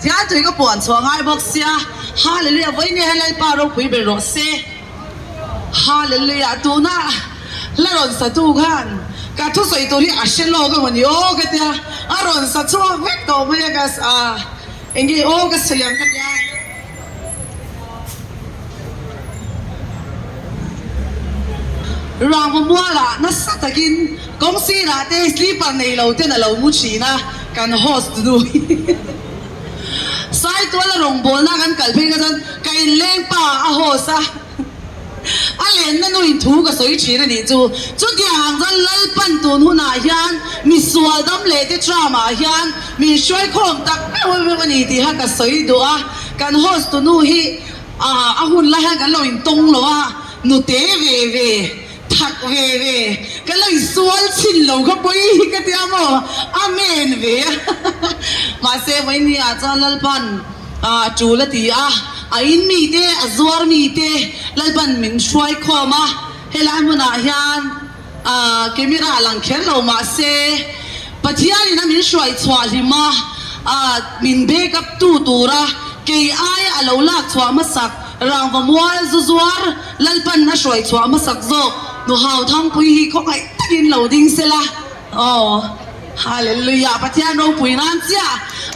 Pathian tui ka puan chhuah ngai bawk sia. Hallelujah vawiin hian Lalpa ropui ber rawh se. Hallelujah tuna la rawn satu khan ka thusawi tur hi a hre lawk emaw ni aw ka tia a rawn sa chhuak vek tawh mai a ka eng nge aw ka sawi ang ka tia. Rangva mualah nasa takin kawng sirah te sleeper nei lo ten a lo mu thin a, kan host nu hi Saituala rawngbawlna kan kal phei kha chuan ka inleng pa a host a, a lenna nu in thu ka sawi thin a nih chu. Chutiang ang chuan Lalpan tun hunah hian misual dam leh te tram ah hian min hruaikhawm tak meuh meuh a ni tih kha ka sawi duh a. Kan host tunu hi a hun lai hian kan lo intawng lo a, nute ve ve, thak ve ve, ka lo insual chhin lo kha pawi hi ka tia maw, amen ve a. Mahse vawiin ah chuan Lalpan tul a ti a, a in mite, a zuar mite Lalpan min hruai khawm a, helai hmunah hian camera a lang kher lo mahse Pathianin a min hruai chhuah hlim a, min back up tu tura kei aia a lo lak chhuah hmasak rangva mual zu zuar Lalpan a hruai chhuah hmasak zawk Nuhau Thangpui hi khawngaih takin lo ding sela aw Hallelujah Pathian ropui nan chiah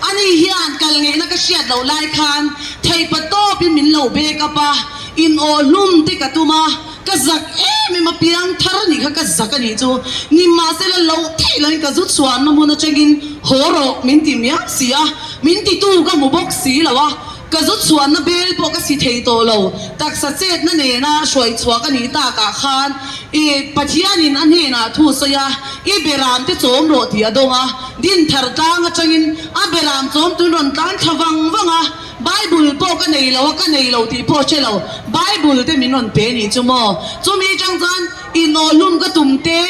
ani hian kal ngeihna ka hriat loh lai khan theipa tawpin min lo back up a in aw hlum te ka tum a. Ka zak em em a, piang thar nih kha ka zak a nih chu. Nimahsela loh theih loin ka zu chhuanna hmun atangin haw rawh min ti miau si a, min titu ka hmu bawk si lo a, ka zu chhuanna bel pawh ka si thei tawh lo. Taksa chetna nena hruai chhuak a nih takah khan i Pathianin a hnenah thu sawi a, i beram te chawm rawh tih a dawng a, Dinthar tlang atangin a beram chawm tun rawn tlan thla vang vang a. Bible pawh ka nei lo a, ka nei lo tih pawh hre lo, Bible te min rawn pe nih chu maw? Chumi atang chuan inawhlum ka tum te,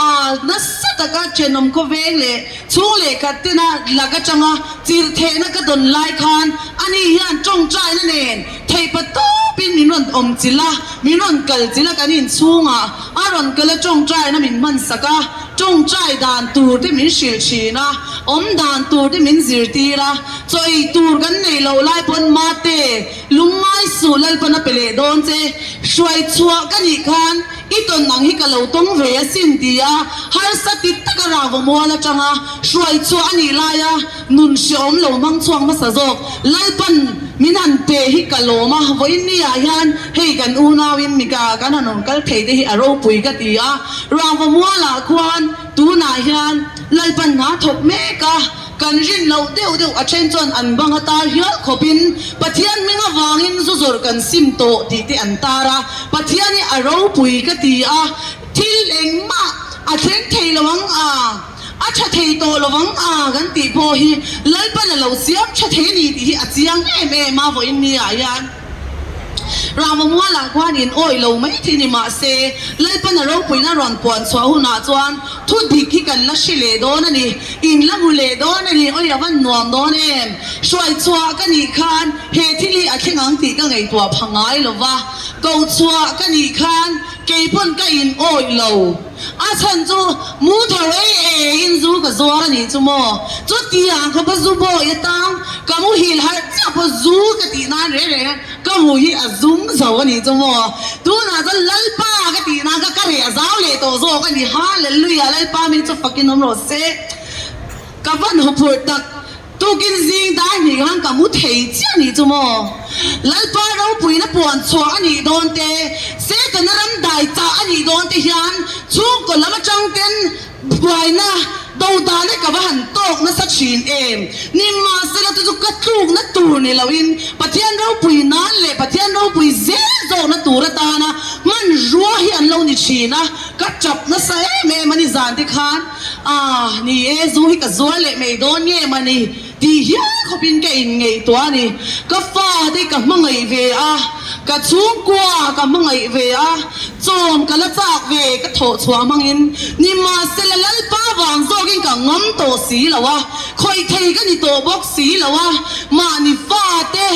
a nasa taka thenawm khawveng leh chhung leh khat tena lak atanga chirhthehna ka dawn lai khan ani hian tawngtaina nen theihpa tawpin min rawn awm chilh a, min rawn kal chilh a kan inchhungah a rawn kal a tawngtaina min hmansak a. Tawngtai dan tur te min hrilh thin a, awm dan tur te min zirtir a, chaw ei tur kan nei loh lai pawn mate, lungngai suh Lalpan a pe leh dawn che, hruai chhuah ka nih khan i tawn ang hi ka lo tawng ve asin ti a, harsa ti taka rava mual atanga hruai chhuah a nih laia nun hreawm lo hmang chhuak hmasa zawk Lalpan min han pe hi ka lawm a, vawiin ni ah hian hei kan unauin mika kan han rawn kal thei te hi a ropui ka ti a, Rangva mualah khuan tunah hian Lalpan hna thawk mek a, kan rin loh deuh deuh a then chuan an bang a tar hial khawpin Pathian hming avangin zu zawrh kan sim tawh tih te an tar a, Pathian hi a ropui ka ti a, thil engmah a thleng thei lo ang a. A tha thei tawh lo vang a kan tih pawh hi Lalpan a lo siam tha thei a ni tih hi a chiang em em a vawiin ni ah hian Rama mualah khuan in awih lo mai thei ni mahse Lalpan a ropuina rawn puan chhuah hunah chuan thu dik hi kan la hre leh dawn a ni, in la hmu leh dawn a ni, awi a van nuam dawn em? Hruai chhuah ka nih khan he thil hi a thleng ang tih ka ngaihtuah pha ngai lo va, ko chhuah ka nih khan keipawn ka in awih lo. A chhan chu mu tho ei ei in zu ka zuar a nih chu maw? Chutiang kha pa zu bawi atang ka muhil harh chiah pawh zu ka tih nan reng reng a ka mu hi a zum zo a nih chu maw? Tunah chuan Lalpa ka tih nan kha ka reh a zau leh tawh zawk a ni. Hallelujah Lalpa mi chu fakin awm rawh se. Ka van huphurh tak. Tukin zing dai hnih khan ka mu thei chiah nih chu maw? Lalpa ropuina puan chhuah a nih dawn te, Setana ram dai chah a nih dawn te hian chhungkaw lam atang ten buaina do dan hi ka va han tawk nasa thin em? Nimahsela chu chu ka tlukna tur ni loin Pathian ropui nan leh Pathian ropui zel zawkna tur atana hmanrua hi an lo ni thin a, ka tap nasa em em a ni zan te khan. Ah, ni e, zu hi ka zuar leh mai dawn nge mani tih hial khawpin ka inngaihtuah a ni. Ka fate ka hmangaih ve a, ka chhungkua ka hmangaih ve a, chawm ka la chak ve ka thawh chhuah hmangin nimahsela Lalpa vang zawkin ka ngam tawh si lo a, khawih thei ka ni tawh bawk si lo a, mahni fate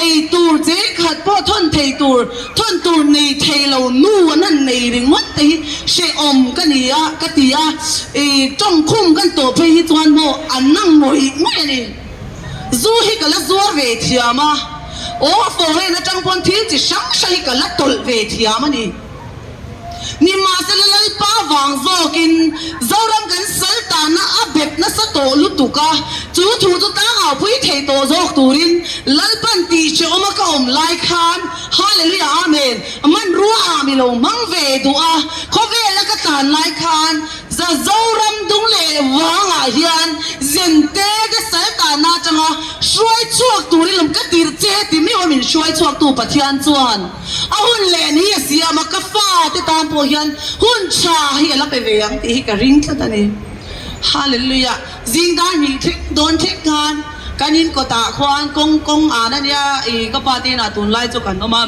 Ei tur cheng khat pawh thawn thei tur, thawn tur nei thei lo nu an han nei ringawt te hi hrehawm ka ni a, ka ti a. I tawngkhum kan tawh phei hi chuan maw an nang ngawih ngawih a ni. Zu hi ka la zuar ve thiam a, aw foreign atang pawn thil chi hrang hrang hi ka la tawlh ve thiam a ni. Nimahsela Lalpa vang zawkin Zoram kan sal tana a bet nasa tawh lutuk a, chu thu chu tlangau pui thei tawh zawk turin Lalpan tih hrehawma ka awm lai khan Hallelujah Amen hmanrua ah mi lo hmang ve duh a, khawvela ka tlan lai khan za Zoram dung leh vangah hian zente ka sal tana atanga hruai chhuak turin lawm ka tirh che ti miau a min hruai chhuaktu Pathian chuan A hun leh ni a siam a, ka fate tan pawh hian hun tha hi a la pe ve ang tih hi ka ring tlat a ni. Hallelujah! Zing dar hnih thleng dawn thleng khan kan in kawtah khuan kawng kawng an a nia, ih ka pa te inah tunlai chu kan awm a,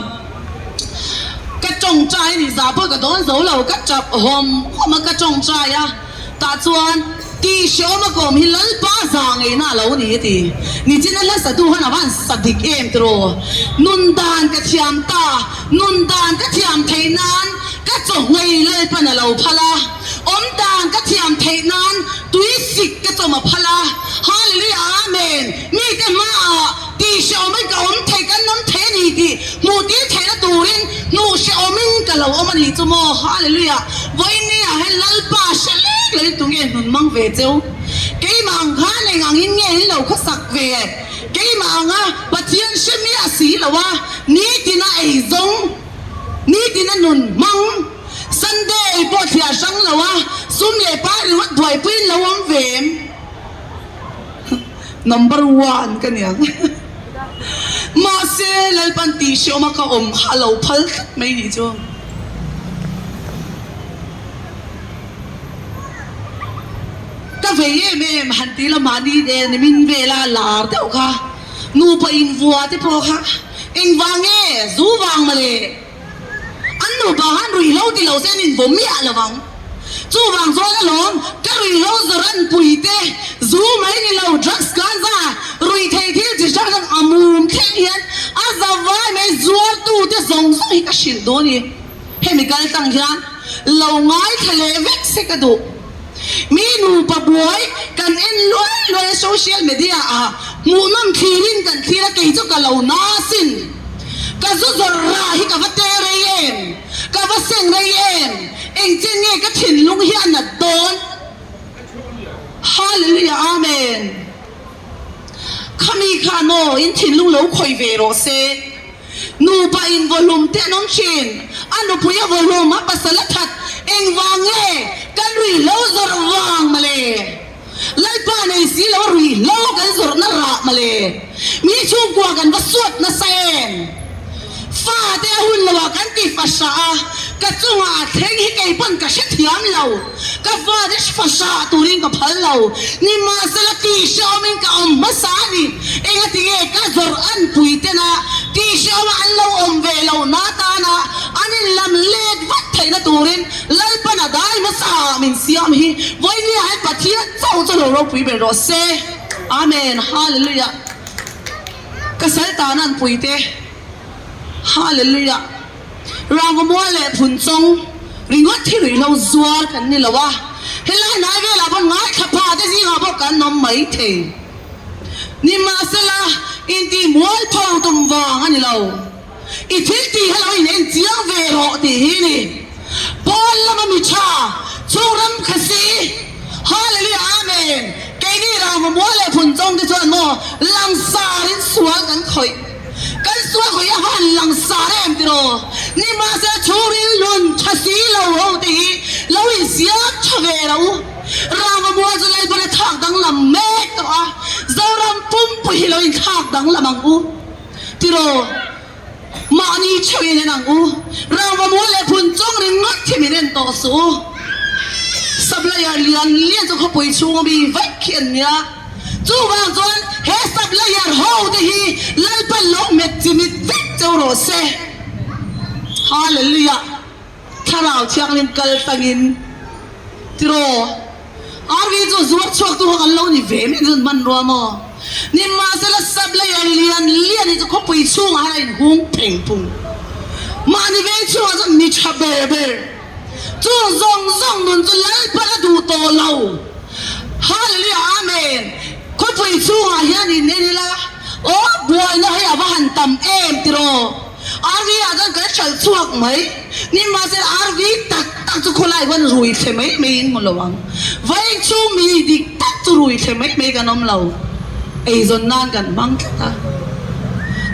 ka tawngtai a ni, zah pawh ka dawn zo lo, ka tap hawm hawm a, ka tawngtai a. Tah chuan tih hrehawm a kawm hi Lalpa za ngeina a lo ni a ti. Nichina hla satu khan a van sa dik em tiraw? Nun dan ka thiam ta, nun dan ka thiam theih nan ka chawhngei Lalpan a lo phal a, awm dan ka thiam theih nan tui sik ka chawm a phal a, Hallelujah Amen! Mite hmaah tih hrehawmin ka awm thei, kan awm thei a ni tih hmuh tir theihna turin hmuh hrehawmin ka lo awm a nih chu maw? Hallelujah! Vawiin ni ah hian Lalpa hre lek lo in tunge hnun mang ve cheu? Keimah ang khan eng angin nge in lo khawsak ve? Keimah anga Pathian hre miah si lo a, nitina ei zawng, nitina nun hmang, Sunday pawh thliar hrang lo a, sum leh pai ringawt buaipui in lo awm ve em? Number one ka niang. Mahse Lalpan tih hreawm a ka awm kha a lo phal tlat mai nih chu. Ka vei em em han ti la mahni nen nimin vela lar deuh kha nupa invua te pawh kha engvang nge zu vang mawle. An nupa khan ruihhlo ti lo se an invaw miah lo vang. Chuvang chuan alawm ka ruihhlo zawranpui te, zu mai ni lo, drugs ganja, ruihthei thil chi hrang hrang a mum thleng hian a za vai mai zuartu te zawng zawng hi ka hrilh dawn i. Hemi kal tlang hian lo ngaithla leh vek se ka duh. Mi nupa buai kan en luai luai a social media ah hmuhnawm thlirin kan thlir a kei chu ka lo na sin. Ka zu zawrh rah hi ka va tel rei em? Ka va seng rei em? Engchen nge ka thinlung hi a nat dawn? Hallelujah Amen Khami khan aw in thinlung lo khawih ve rawh se. Nupa in vawhlum te an awm thin. A nupui a vawhlum, a pasal a that. Engvang nge kan ruihhlo zawrh vang mawle? Lalpa nei si lo a ruihhlo kan zawrhna rah mawle. Mi chhungkua kan va suat nasa em? Fate a hun loah kan ti fahrah a, ka chungah a thleng hi kei pawn ka hrethiam lo. Ka fate fahrah turin ka phal lo. Nimahsela tihhrehawmin ka awm hmasa a ni. Engatinge ka zawrh an pui tena tihhrehawma an lo awm ve loh na tana an inlam let vat theihna turin Lalpan a dai hmasa ah min siam hi vawinia hian Pathian chauh chu lo ropui ber rawh se. Amen. Hallelujah. Ka sal tan an pui te. Hallelujah. Rangvamual leh Phunchawng ringawt hi ruihhlo zuar kan ni lo a, helai hnai velah pawh ngaithla pha te zingah pawh kan awm mai thei. Nimahsela, intih mualpho tum vang a ni lo. I thil tih hi lo in en chiang ve rawh tih hi ni. Pawn lama mi tha, chung ram kha si. Hallelujah Amen. Keini Rangvamual leh Phunchawng te chuan maw langsar in sual kan khawih. Kan sual khawih a han langsar em tiraw? Nimahsela chhungril nun tha si lo ho te hi lo in siam tha ve lo. Rangvamual chu Lalpan a thlak danglam mek tawh a, Zoram pumpui hi lo in thlak danglam ang u. Tiraw, mahni theuhin en ang u. Rangvamual leh Phunchawng ringawt hi min en tawh suh u. Supplier lian lian chu khawpui chhunga mi vek hi an nia. Chuvang chuan he supplier ho te hi Lalpan lo hmet chimit vek cheu rawh se. Hallelujah! Thlarau Thianghlim kal tangin tiraw RV chu zuar chhuak tu kha kan lo ni ve mai zun hmanrua maw? Nimahsela supplier lian lian hi chu khawpui chhungah hian a inhung pheng phung. Mahni veng chhungah chuan mi tha ber ber chung zawng zawng nun chu Lalpan a duh tawh lo. Hallelujah Amen. Khawpui chhungah hian in en ila, aw buaina hei a va han tam em tiraw? RV ah chuan kan hralh chhuak mai. Nimahsela RV tak tak chu khawlai khuan rui thle mai mai in hmu lo ang. Vawiin chhung mi dik tak chu rui thle mai mai kan awm lo. Eizawn nan kan hmang tlat a.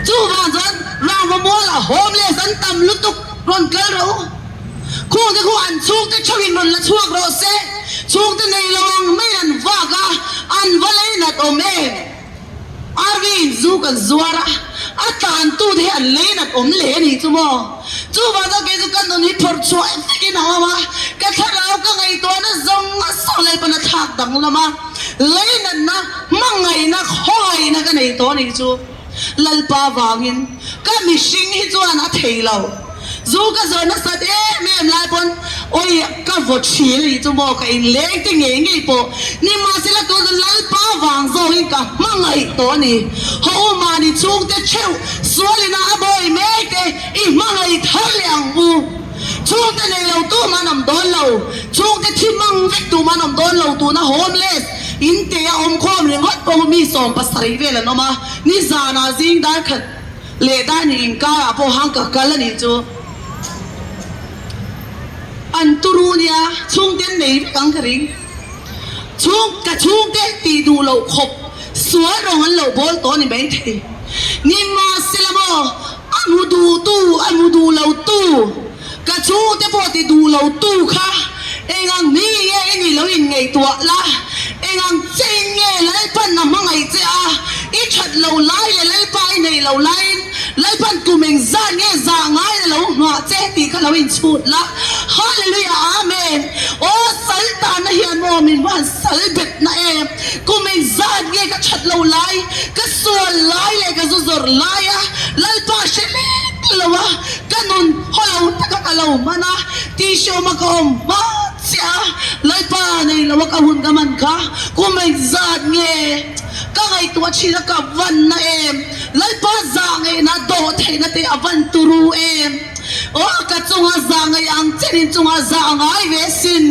Chuvang chuan Rangva mualah homeless an tam lutuk rawn kal rawh u. Khungte khu an chhungte theuhin rawn la chhuak rawh se, chhungte nei lo ang mai an vak a, an va lei nat awm em? RV in zu kan zuar a, a tlantute hi an lei nat awm le a nih chu maw? Chuvang chuan kei chu ka nun hi phawrh chhuah vekin a awm a, ka thlarau ka ngaihtuahna zawng zawng Lalpana thlak danglam a, lei natna, hmangaihna, khawngaihna ka nei tawh a nih chu. Lalpa vangin ka mihring hi chuan a thei lo. Zu ka zawrh nasat em em lai pawn awi ka vaw thin a nih chu maw ka inleng te ngei ngei pawh nimahsela tun chu Lalpa vang zawngin ka hmangaih tawh a ni. Haw u mahni chhungte theuh sualina a bawi mek te i hmangaih thar leh ang u. Chhungte nei lo tu man awm dawn lo, chhungte thi mang vek tu man awm dawn lo tuna homeless in te a awm khawm ringawt pawh mi 70 vel an awm a, nizanah zing dar khat leh dar hnih inkarah pawh hang ka kal a nih chu. An turu nia, chhungte an nei vek ang ka ring. Chhung ka chhungte tih duh loh khawp sual rawng an lo bawl tawh a ni maithei. Nimahsela maw a hmu duh tu, a hmu duh lo tu, ka chhungte pawh ti duh lo tu kha engang mi nge i nih lo inngaihtuah la, engang che in nge Lalpan a hmangaih che a, i that lo lai leh Lalpa i neih lo laiin Lalpan kum engzat nge zah ngai la lo nghah che tih kha lo inchhut la. Hallelujah Amen. Aw sal tanna hian maw min van sal bet na em. Kum engzat nge ka that lo lai, ka sual lai leh ka zu zawrh lai a, Lalpa hre lek lo a, ka nun haw lo taka ka lo hman a, tihhreawm a ka awm hma chiah a, Lalpa nei lo a ka hun ka hman kha kum engzat nge ka ngaihtuah thin a ka van na em, Lalpa zah ngeihna dawh theihna te a van turu em. Aw ka chunga zah ngaih ang chen in chunga zah a ngai ve sin.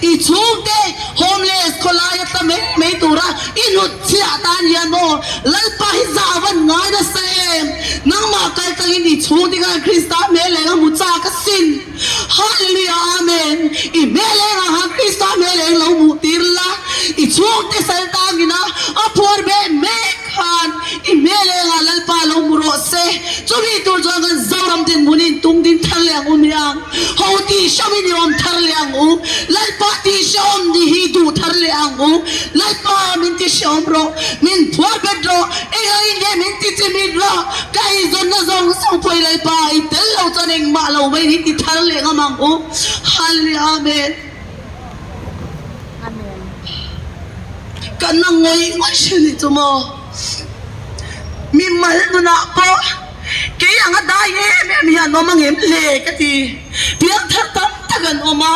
I chhungte homeless khawlai a tla mai mai tura i hnut chhiah tan hian maw Lalpa hi zah a van ngai nasa em. Nangmah kal tlangin i chhungte khan Krista hmel leng a hmu chak a sin. Hallelujah Amen. I hmel engah khan Krista hmel eng lo hmuh tir la. I chhungte sal tangina a phuar beh mek. Khan i hmel engah Lalpa lo hmu rawh se, chumi tur chuan kan Zoram dinhmun in tung ding thar leh ang u miang, ho tih hreuh in i awm thar leh ang u, Lalpa tih hrehawm ni hi duh thar leh ang u, Lalpa min ti hrehawm rawh, min phuar bet rawh, engah in nge min ti chimit rawh, ka eizawnna zawng zawng pawh i Lalpa i tel lo chuan engmah lo mai hi ti thar leh ngam ang u, Hallelujah Amen. Amen. Ka na ngawih ngawih thin hi chu maw? Mi mal nunah pawh kei anga dai em em hi an awm angem le ka ti. Piang thar tam tak an awm a,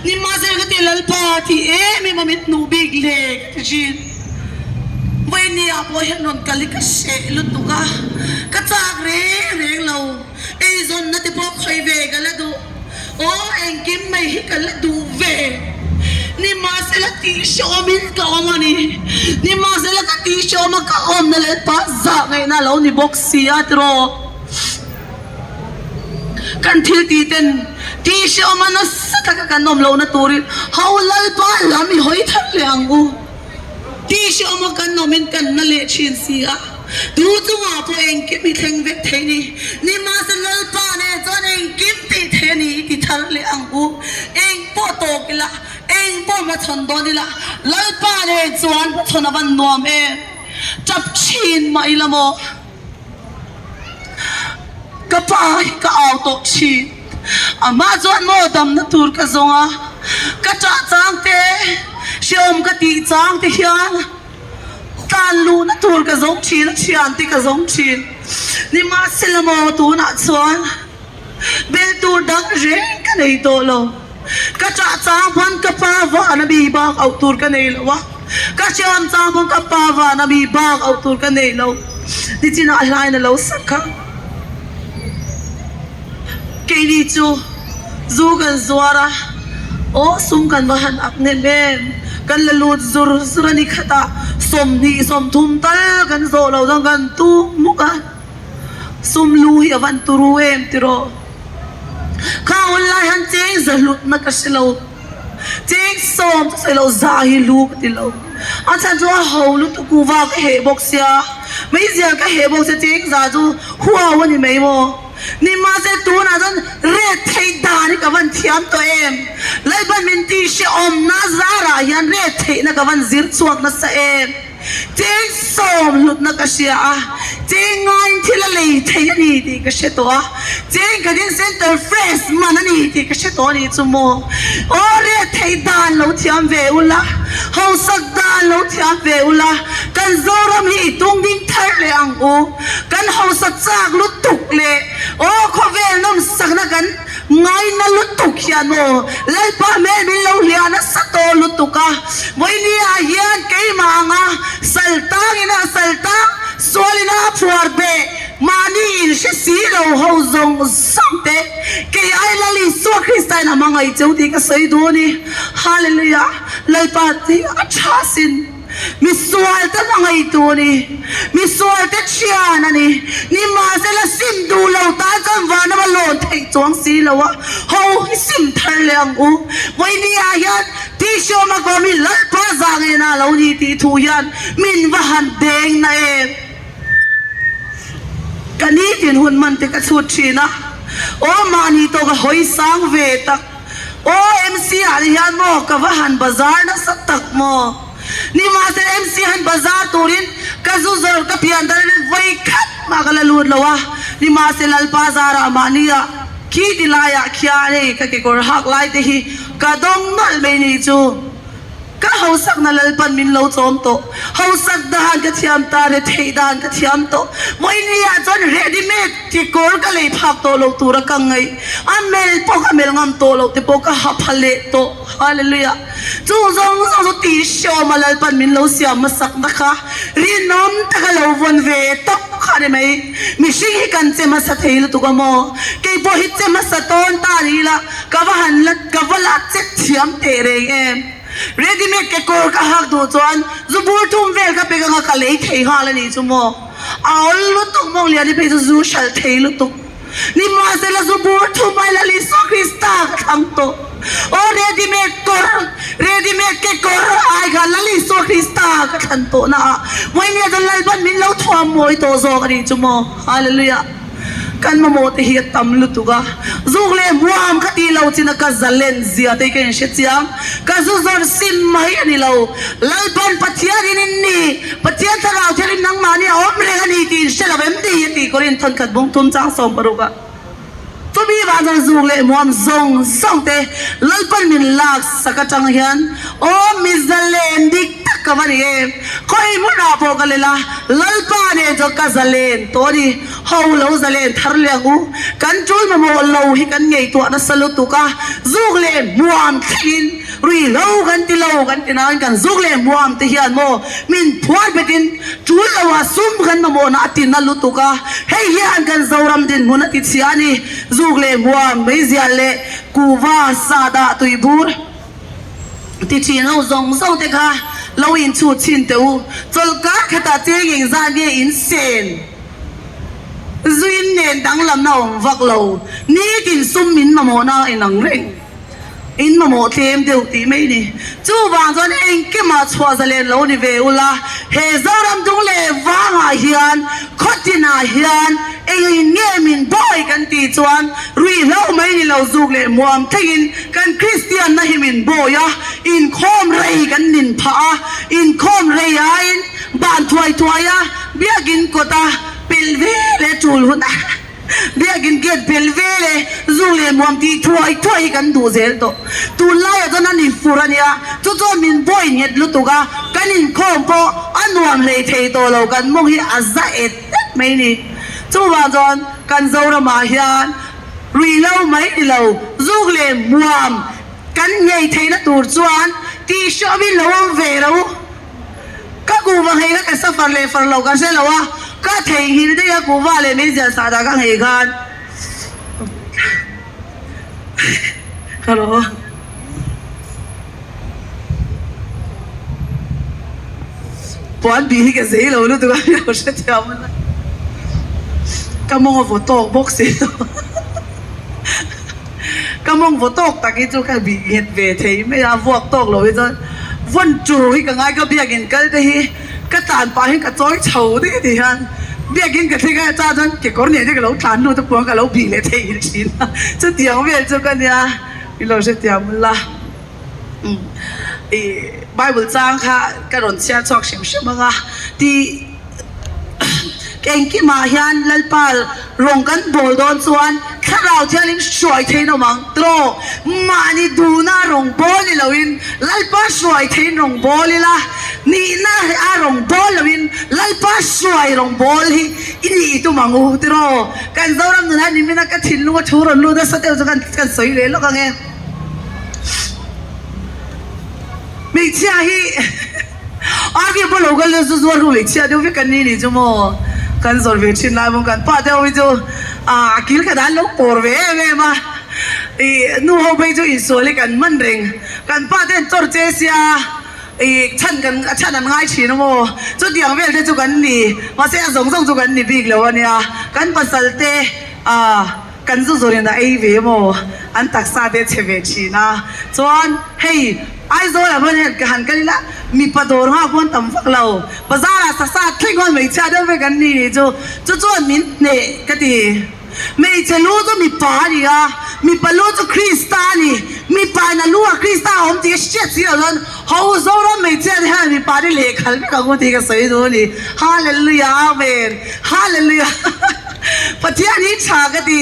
nimahsela ka ti Lalpa ti em em a min hnuh bik le ka ti thin. Vawinia pawh hian rawn kal hi ka hreh lutuk a, ka chak reng reng lo. Eizawnna te pawh khawi ve ka la duh. Aw engkim mai hi ka la duh ve. Nimahsela tihhrawmin ka awm a ni. Nimahsela ka tihhrawma ka awmna leh pa zah ngaihna a lo ni bawk si a tiraw. Kan thil tih ten tihhrawma nasa taka kan awm lohna turin ho Lalpa lam i hawi thar leh ang u. Tihhrawma kan awmin kan na leh thin si a, tu chungah pawh engkim hi thleng vek thei ni. Nimahse Lalpa nen chuan engkim tih thei a ni i ti thar leh ang u. Eng pawh tawk ila, eng pawh hmachhawn dawn ila, Lalpa nen chuan hmachhawn a van nuam em. Tap thin mah ila maw? Ka pa hi ka au tawh thin. Amah chuan maw damna tur ka zawng a, ka ṭah chang te, hrehawm ka tih chang te hian tlan luhna tur ka zawng thin a, thian te ka zawng thin. Nimahsela maw tunah chuan bel tur dang reng ka nei tawh lo. Ka ṭah chang pawn ka pa vana mi bak auh tur ka nei lo a, ka hrehawm chang pawn ka pa vana mi bak auh tur ka nei lo. Nichinah hlain a lo sak a. Keini chu zu kan zuar a, aw sum kan va han ak nem em? Kan la lut zur zur a ni khatah 20 30 tal kan zawh lo chuan kan tum hmuk a, sum lu hi a van turu em tiraw? Kha hun lai hian cheng za hlutna ka hre lo, cheng sawm chu sawi lo za hi lu ka ti lo. A chhan chu a ho lutuk kuhva ka heh bawk sia, meizial ka heh bawk sia cheng za chu huau a ni mai maw? Nimahse tunah chuan ret theih dan hi ka van thiam tawh em? Lalpan min tih hrehawmna zarah hian ret theihna ka van zir chhuak nasa em? Cheng sawm hlutna ka hria a, cheng ngaiin thil a lei thei a ni tih ka hre tawh a, cheng khatin center fresh man a ni tih ka hre tawh a nih chu maw? Aw ret theih dan lo thiam ve ula, hausak dan lo thiam ve ula, kan Zoram hi i tung ding thar leh ang u. Kan hausa chak lutuk leh aw khawvel nawmsakna kan ngaina lutuk hian aw Lalpa hmel min lo hliah nasa tawh lutuk a, vawinia hian keimah anga sal tangina sal tang sualina a phuar beh mahni in hre si lo ho zawng zawng te kei ai Lal Isua Krista in a hmangaih cheu tih ka sawi duh a ni. Hallelujah! Lalpa hi a tha sin. Misualte hmangaihtu a ni, misualte thian a ni. Nimahsela sim duh lo tan chuan vanram a lawn theih chuang si lo a, ho hi sim thar leh ang u. Vawinia hian Tihsiawma kawm hi Lalpa zangena a lo ni tih thu hian min va han deng na em. Ka nitin hun man te ka chhut thin a, aw mahni tawk a hawi sang ve tak. Aw MC ah te hian maw ka va han bazar nasa tak maw? Ni mahse MC han bazar turin ka zu zawrh ka pian dar in vawi khat mah ka la lut lo a, ni mahse Lalpa zarah mahni ah khi ti laiah khian hei ka kekawr hak lai te hi ka dawng nawlh mai ni chu. Ka hausakna Lalpan min lo chawm tawh. Hausak dan ka thiam ta le theih dan ka thiam tawh. Vawinia chuan ready made kekawr ka lei phak tawh lo tura ka ngaih. A mel pawh ka mel ngam tawh loh te pawh ka ha pha leh tawh. Hallelujah. Chung zawng zawng chu tih hreawm a Lalpan min lo siam hmasakna kha rinawm taka lo vawn ve tawp kha ni mai. Mihring hi kan che hmasa thei lutuk a maw? Keipawh hi che hmasa tawn ta ni ila. Ka va han la ka va la che thiam teh reng em. Ready made kekawr ka hak duh chuan zu bur thum vel ka pek anga ka lei thei nghal a nih chu maw. A awl lutuk mawng lian hi phei chu zu hralh thei lutuk. Nimahsela zu bur thum ai Lal Isua Krista ka thlang tawh. Aw ready made kawr ready made kekawr ai kha Lal Isua Krista ka thlan tawh na ah vawinia chuan Lalpan min lo thuam mawi tawh zawk a nih chu maw. Hallelujah. Kan mamawh te hi a tam lutuk a, zuk leh hmuam ka tih lo chin a ka zalen zia te hi ka inhre chiang. Ka zu zawrh sim mai a ni lo. Lalpan Pathian in in ni, Pathian thlarau thianghlim nangmahni a awm reng a ni tih inhre lo em ni? a tih Korin thawnkhat bung thum chang 60 ah. Chumi vang chuan zuk leh hmuam zawng zawng te Lalpan min lak sak atang hian aw mi zalen dik tak ka va ni em? Khawi hmunah pawh ka lel a, Lalpa nen chuan ka zalen tawh a ni. Ho lo zalen thar leh ang u. Kan tul mamawh lo hi kan ngaihtuah nasa lutuk a, zuk leh hmuam thlengin Ruihhlo kan ti lo kan ti nain kan zuk leh hmuam te hian maw min phuar betin tul lo a sum kan mamawhna a ti na lutuk a, hei hian kan Zoram dinhmun a ti chhia a ni. Zuk leh hmuam, meizial leh kuhva, sahdah, tuibur ti thin ho zawng zawng te kha lo inchhut chhin teh u. Chawlhkar khatah cheng engzat nge in sen? Zuin nen danglamna awm vak lo, nitin sum min mamawhna inang reng. In mamawh tlem deuh tih mai ni. Chuvang chuan engkimah chhuah zalen lo ni ve ula, he Zoram dung leh vangah hian khawtinah hian engin nge min bawi kan tih chuan ruihhlo mai ni lo zuk leh muam thlengin kan Kristianna hi min bawi a, inkhawm rei kan nin phah a, inkhawm rei aiin ban thuai thuai a, biakin kawta pelh ve leh tul hun a. Biakin gate bel vel e, zu leh muam tih thuai thuai hi kan duh zel tawh. Tunlaiah chuan a ni fur a nia, chu chuan min bawi nghet lutuk a, kan inkhawm pawh a nuam hlei thei tawh lo, kan mawng hi a za et et mai ni. Chuvang chuan kan Zoramah hian ruihhlo mai ni lo, zuk leh muam kan nghei theihna tur chuan tihhrawmin lo awm ve ro. Ka kuhva nghei kha ka safar leh far lo ka hre lo a, ka theihnghilh daih a kuhva leh meizial sah dah ka nghei khan Hello. Puan bih hi ka zei lo lutuk a, min lo hrethiam a. Ka mawng a vaw tawk bawk si lo. Ka mawng vaw tawk tak hi chu ka bih nghet ve thei mai a, vuak tawk lo hi chuan vawn tur hi ka ngai ka biakin kal te hi ka tlan pah hian ka chawi chho daih a ti hian biakin ka thleng a chah chuan kekawr nen te ka lo tlan lut a puan ka lo bih leh thei thin a, chutiang vel chu ka nia min lo hrethiam ula. I Bible chang kha ka rawn chhiar chhuak hrim hrim ang a ti engkimah hian Lalpa rawng kan bawl dawn chuan thlarau thiangin hruai theiin awm ang tawh mahni duhna rawng bawl ni loin Lalpa hruai theiin rawng bawl ila nihna a rawng bawl loin Lalpa hruai rawng bawl hi i nih i tum ang u tiraw kan Zoram nun hian nimina ka thinlunga thu rawn lut nasa deuh chu kan sawi leh lawk ang e. Hmeichhia hi Army pawh lo kal chu zuar ru hmeichhia deuh vek an ni nih chu maw kan zawrh ve thin lai maw kan pa deuh hi chu a kil khat ah an lo pawr ve em em a ih nu ho phei chu insual hi kan hman reng kan pa te an chawr che sia ih chhan kan chhan an ngai thin a maw chutiang vel te chu kan ni mahse a zawng zawng chu kan ni bik lo a nia kan pasal te ah. Kan zu zawrin a ei ve maw? An taksa te chhe ve thin a. Chuan hei Aizawl ah pawn ka han kal ila mipa dawr nghak pawn tam vak lo. Bazar ah sasa thleng khawn hmeichhia deuh vek an ni nih chu. Chu chuan min hneh ka ti. Hmeichhe lu chu mipa a ni a, mipa lu chu Krista a ni. Mipa in a lu ah Krista a awm tih ka hriat si lo chuan ho Zoram hmeichhia te hian mipa te lehkhal vek ang u tih ka sawi duh a ni. Hallelujah Amen. Hallelujah. Pathian hi tha ka ti.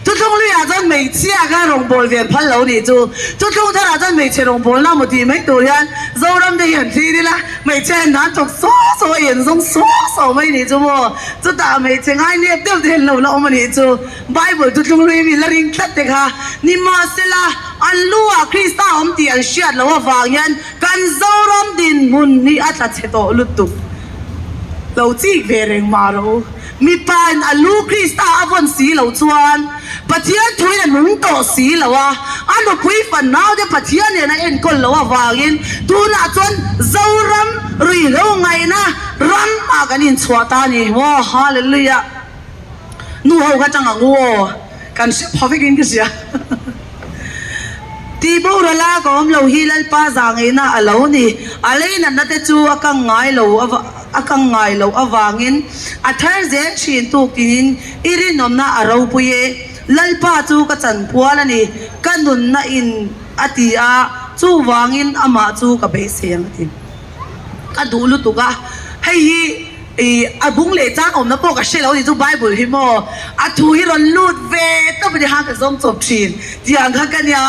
Thuthlung luiah chuan hmeichhia kha rawngbâwl ve an phal lo nih chu. Thuthlung tharah chuan hmeichhe rawngbâwlna maw tih mai tur hian Zoram te hi an thlir ila, hmeichhia hian hna an thawk saw saw a, an zawng saw saw mai nih chu maw. Chutah hmeichhe ngai nep deuh te hian lo la awm a nih chu. Bible thuthlung lui mi la ring tlat te kha nimahsela an lu ah Krista awm tih an hriat loh avang hian kan Zoram dinhmun hi a tla chhe tawh lutuk. Lo chik ve reng mah rawh u. Mipain a lu Krista a vawn si lo chuan Pathian thuin a nung tawh si lo a, a nupui fanaute Pathian nen a enkawl loh avangin tunah chuan Zoram ruihhlo ngaihna ram ah kan inchhuah ta a ni. Aw Hallelujah! Nu ho kha tang ang u aw, kan hre pha vekin ka hria. Tih boral a ka awm lo hi Lalpa zah ngeihna a lo ni. A lei natna te chu a kang ngai lo a kang ngai loh avangin a thar zel thin tukin i rinawmna a ropui e. Lalpa chu ka chanpual a ni, ka nunna in a ti a, chuvangin amah chu ka beisei ang a ti. Ka duh lutuk a, hei hi ih a bung leh chang awmna pawh ka hre lo ni chu Bible hi maw a thu hi rawn lut ve tawp a ni kha ka zawng chawp thin tiang kha ka nia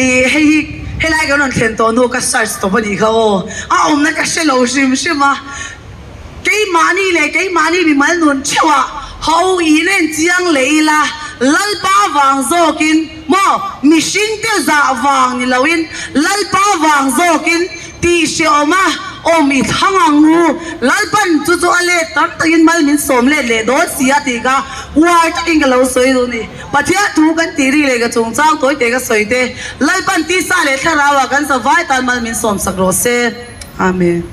ih hei hi helai kan rawn thlen tawh hnu ka search tawp a nih kha aw a awmna ka hre lo hrim hrim a keimahni leh keimahni mimal nun theuh ah ho in en chiang leh ila Lalpa vang zawkin maw mihring te zah vang ni loin Lalpa vang zawkin Tih hreawm a, awm i thlang ang u, Lalpan chu chu a let tam takin mal min sawm let leh dawn si a tih kha uar takin ka lo sawi duh ni. Pathian thu kan tih ri leh ka chungchang tawi teh ka sawi te, Lalpan tisa leh thlarauah kan zavai tan mal min sawm sak rawh se. Amen.